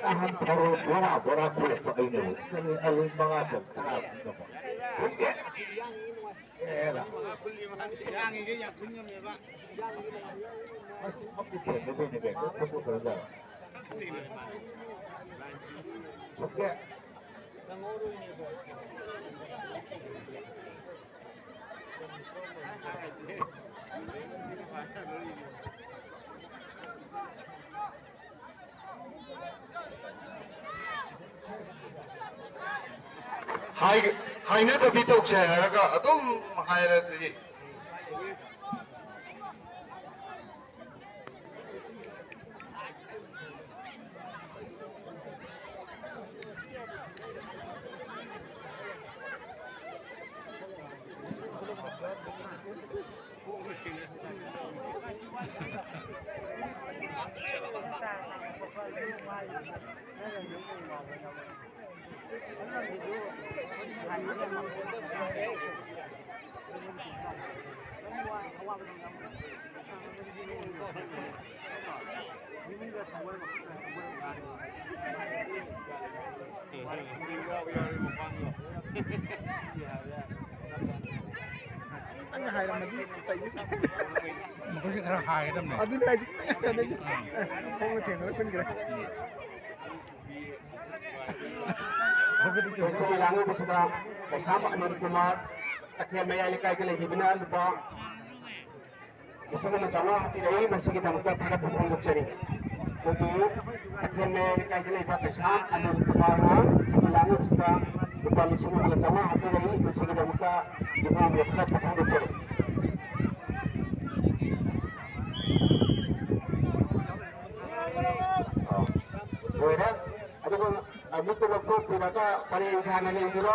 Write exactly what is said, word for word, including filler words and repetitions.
ꯅꯍꯥꯟ ꯊꯔꯣ ꯕꯣꯔꯥ ꯕꯣꯔꯥ ꯄꯨꯔꯛꯄ ꯑꯩꯅ ꯍꯧꯖꯤꯛ ꯑꯂꯨ ꯃꯉꯥ ꯇꯔꯨꯛ ꯇꯔꯥ ꯄꯤꯔꯛꯄ꯫ ꯍꯧꯖꯤꯛ ꯑꯦꯔꯥ꯫ ꯑꯁ, ꯈꯪꯗꯦ, ꯊꯦꯡꯅꯗꯣꯏꯅꯦ ꯀꯩꯅꯣ, ꯊꯕꯛ ꯈꯔ ꯂꯩ꯫ ꯍꯧꯖꯤꯛ ꯍꯥꯏ-, ꯍꯥꯏꯅꯗꯕꯤ ꯇꯧꯁꯦ ꯍꯥꯏꯔꯒ ꯑꯗꯨꯝ ꯍꯥꯏꯔꯗꯤ꯫ ꯅꯪꯅ ꯍꯥꯏꯔꯝꯃꯗꯤ ꯇꯧꯏ꯫ ꯃꯈꯣꯏꯁꯨ ꯈꯔ ꯍꯥꯏꯒꯗꯕꯅꯦ꯫ ꯑꯗꯨꯅꯦ ꯍꯥꯏꯁꯦ, ꯈꯤꯇꯪ ꯍꯥꯏꯔꯝꯃꯗꯤ꯫ ꯎꯝ꯫ ꯈꯣꯡꯅ ꯊꯦꯡꯅꯔ ꯈꯨꯟꯈ꯭ꯔꯦ꯫ ꯎꯝ꯫ ꯃꯁꯤꯒꯤ ꯂꯥꯡꯉꯤꯕꯁꯤꯗ ꯀꯩꯁꯥꯝ ꯑꯅꯤꯜ ꯀꯨꯃꯥꯔ, ꯀꯩꯊꯦꯜ ꯃꯌꯥꯏ ꯂꯩꯀꯥꯏꯗ ꯂꯩꯕꯤꯕꯅ ꯂꯨꯄꯥ ꯂꯤꯁꯤꯡ ꯑꯃ ꯆꯥꯝꯃꯉꯥ ꯍꯥꯞꯄꯤꯔꯛꯏ꯫ ꯃꯁꯤꯒꯤꯗꯃꯛꯇ ꯊꯥꯒꯠꯄ ꯐꯣꯡꯗꯣꯛꯆꯔꯤ꯫ ꯑꯩꯈꯣꯏꯒꯤ ꯀꯩꯊꯦꯜ ꯃꯌꯥꯏ ꯂꯩꯀꯥꯏꯗ ꯂꯩꯕ ꯀꯩꯁꯥꯝ ꯑꯅꯤꯜ ꯀꯨꯃꯥꯔꯅ ꯁꯤꯒꯤ ꯂꯥꯡꯉꯤꯕꯁꯤꯗ ꯂꯨꯄꯥ ꯂꯤꯁꯤꯡ ꯑꯃꯒ ꯆꯥꯝꯃꯉꯥ ꯍꯥꯞꯄꯤꯔꯛꯏ꯫ ꯃꯁꯤꯒꯤꯗꯃꯛꯇ ꯏꯕꯨꯡꯉꯣꯕꯨ ꯊꯥꯒꯠꯄ ꯐꯣꯡꯗꯣꯛꯆꯔꯤ꯫ ꯑ, ꯂꯣꯏꯔꯦ꯫ ꯑꯗꯨꯒ ꯑꯃꯨꯛꯇ ꯂꯧꯊꯣꯛꯄꯤꯔꯒ ꯄꯔꯦꯡ ꯁꯥꯅ ꯂꯦꯡꯕꯤꯔꯣ꯫